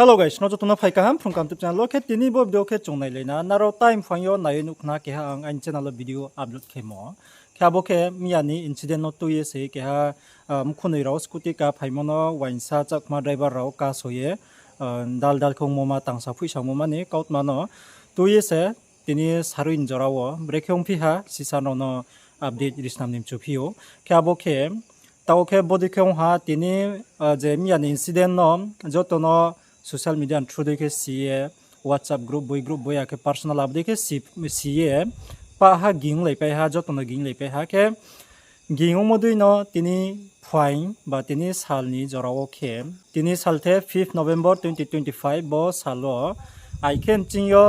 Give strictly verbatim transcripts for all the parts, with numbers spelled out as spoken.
Hello guys, no joto no phai kaham Phrung Kaham YouTube channel wo. Khe tini bo video khe chung nailai na, nrao time phaing yo nai ye nuh khna keha ang aini channel wo video upload khemo. Khe abo khe miya ni incident no tui ye se keha, ah, mkhunoi rao scooty ka phaimo no uaingsa Chakma driver rao kaso ye, ah, dal dal khe ongmo ma, tangsa phuihsa ongmo ma ni kautma no tui ye se tini sarui ni jora wo brekhe ongphi ha sisa nrao no update ri snam ni mchu phi ou. Khe abo khe, taoh khe bodei khe ong ha tini, ah, je miya ni incident no joto no social media ni through dei khe si ye, WhatsApp group boi group boi akhe personal abo dei khe si, si ye, pah ha ging laipai ha, joto no ging laipai ha. Khe ging ongmo dei no tini phaing ba tini sal ni jora wo khe, tini sal the fifth November twenty twenty-five bo sal wo, ai khe nching yo,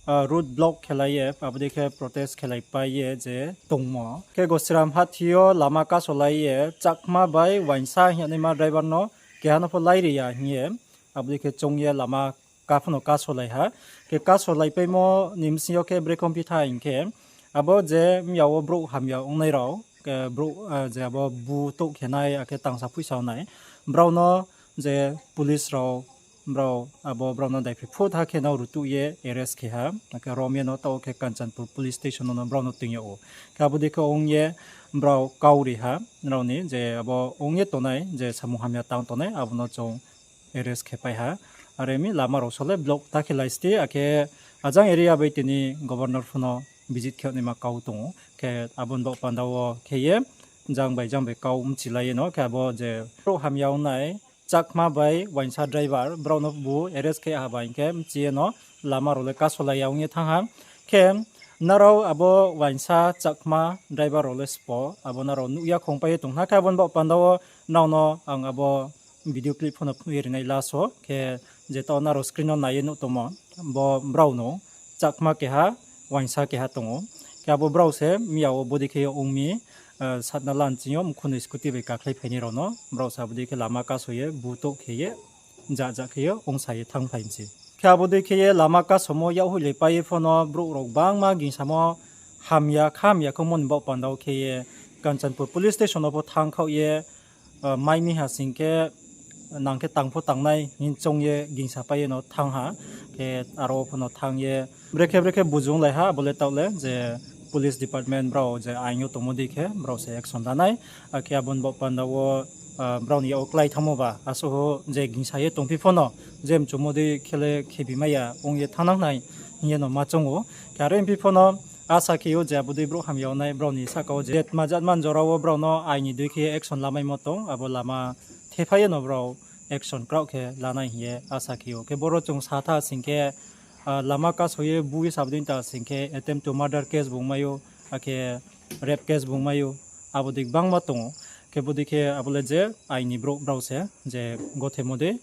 ah, road block khelai ye, abo dei khe protest khelaipai ye je tongmo. Khe Gosiram hathi yo lama kasolai ye, Chakma bai uaingsa hing ye naima driver no keha no pho lairi ya hing ye, abo dei khe choung ye lama ka pho no kasolai ha. Khe kasolaipaimo ni bsing yo khe brekhe ongphi tha hing khe, abo je miya wo brouh hamya ongnai rao, khe brouh, ah, je abo bu touh khe nai, akhe tangsa phuihsa ongnai, brao no je police rao, brao abo brao no daiphroi phut ha khe no rutuh ye arrest khe ha. Akhe rom ye no taoh khe Kanchanpur police station no brao no toing yag ou. Khe abo dei khe ong ye brao kau ri ha, nrao ni je abo ong ye tongnai, je samung hamya tang tongnai, abo no chung arrest khe pai ha. Are mi lama rao so le block ta khe lai sti, akhe ajang area bai tini governor pho no visit khe naima kau tong ou. Khe abo ni baoh panda wo khe ye jang bai jang bai kau mchilai ye no, khe abo je brouh hamya ongnai Chakma bai uaingsa driver, brao no bu arrest khe ha ba hing khe mchi ye no lama rao le kasolai ya ong ye thanng ha. Khe nrao abo uaingsa Chakma driver rao le sbo, abo nrao nuh ya khongpai ye tong khna. Khe abo ni baoh panda wo nrao no ang abo video clip pho no phnuh ye ri nai last wo. Khe je taoh nrao screen no nai ye nuh tongmo, bo brao no Chakma keha, uaingsa keha tong ou. Khe abo brao se miya wo bodei khe ye ong mi, ah, satna la nching yo mkhunoi scooty bai kakhlai phainai rao no brao se abo dei khe lama kaso ye bu touh khe ye, ja ja khe ye ongsa ye thanngphai mi se. Khe abo dei khe ye lama kasomo yakhoih le pai ye pho no brouh rao gbangma gingsamo hamya kha hamya khe ongmo ni baoh panda wo khe ye Kanchanpur police station no pho thanng khaoh ye, ah, mai mi ha sing khe nang khe tang pho tangnai hing choung ye gingsa pai ye no thanng ha. Khe aro pho no thanng ye brekhe brekhe bujung lai ha, abo le taoh le je police department brao je aing yo tongmo dei khe brao se action la nai. Akhe abo ni baoh panda wo, ah, brao ni yak wo klái thanngmo ba asuh je gingsa ye tongphi pho no, je mchumo dei khe le khebi mai ya ong ye thanng nang nai hing ye no ma choung ou. Khe are ongphi pho no asa khe ou je abo dei brouh hamya ongnai brao ni sahka wo je tma jatma ni jora wo brao no aing ni dei khe action lamaimo tong, abo lama thephai ye no brao action kraoh khe la nai hing ye asa khe ou. Khe boro chung sa tha sing khe, ah, lama kaso ye bu ye sabo dei ta sing khe attempt to murder case bung mai ou, akhe rape case bung mai ou, abo dei gbangma tong ou. Khe bodei khe abo le je aing ni brouh brao se je gothemo dei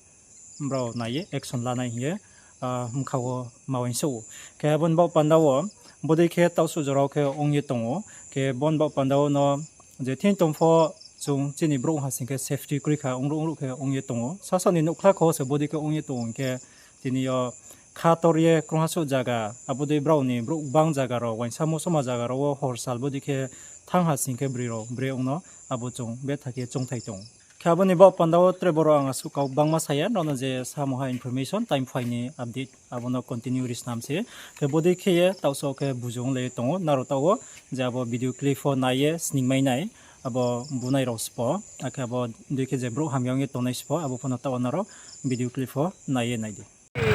brao nai ye action la nai hing ye, ah, bkha wo ma uaingsouh ou. Khe abo ni baoh panda wo bodei khe taohsuh jora wo khe ong ye tong ou. Khe bo ni baoh panda wo no je thing tong pho chung chini brouh ha sing khe safety kroi kha, ongruh ongruh khe ong ye tong ou. Sasa ni nouhkhla kho se bodei khe ong ye tong ou hing khe tini yo khator ye krungha suh zaga, abo dei brao ni brouh gbang zaga rao, uaingsa mosoma zaga rao wo hor sal bodei khe thanng ha sing khe broi rao bre ong no, abo chung betha khe choungthai tong ou. Khe abo ni baoh panda wo tre boro ang asuh kau gbangma sa ya, nrao no je samo ha information, time phai ni update, abo no continue ri snam se. Khe bodei khe ye taohsuh khe bujung le tong ou, nrao taoh wo je abo video clip pho nai ye sningmai nai, abo bunai rao sbo, akhe abo dei khe je brouh hamya ong ye tongnai sbo, abo pho no taoh wo nrao video clip pho nai ye nai di.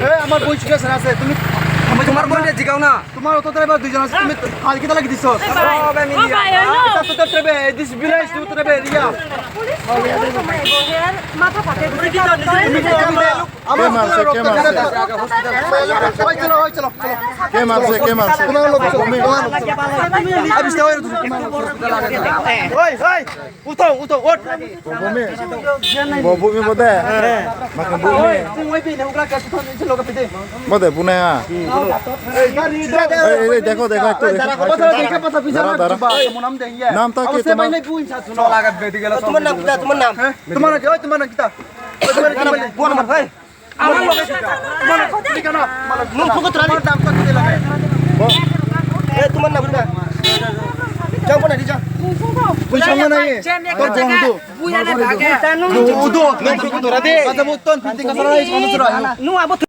এ, আমার বোন জিজ্ঞাসা আছে, তুমি তোমার বোন জিগাও না। তোমার অত ড্রাইভার দুইজন আছে, তুমি হালকিতা লাগি দিছো। ও, ভাই, মিলিয়া। এটা তো driver, this village to driver area. Police সব সময় বহের মাথা ফাটে। তুমি কি জানো? তুমি কি জানো? আমার কে মারছে, কে মারছে? ওই চলো, ওই চলো, চলো। কে মারছে, কে মারছে? তোমার লোক, তোমার লোক। আমি বুঝতে পারি, তোমার লোক। ওই, ওই। Uto, uto, ot. Bo bumi? Bo bumi bo de? Makam bumi. Bo de bunai ha? Ei, ei, dekho, dekho, ektu dekho. Dara, dara. Naam ta ki tumar? Tumar naam kita, tumar naam? Tumar naam kita? Oi, tumar naam kita? Oi, tumar naam kita? Bo naam, bhai. আমার লগে থাকা। তোমার নাম কি? Nung phuko trali. তোমার নাম তো দিতে লাগে। এ, তোমার নাম কি? Chang bo nai di chang. Bui song na nai. Tor bong do. Buya na bage. Do do. Nai ko dora de. Aja bo ton piti ka sara nai song sura. Nung abo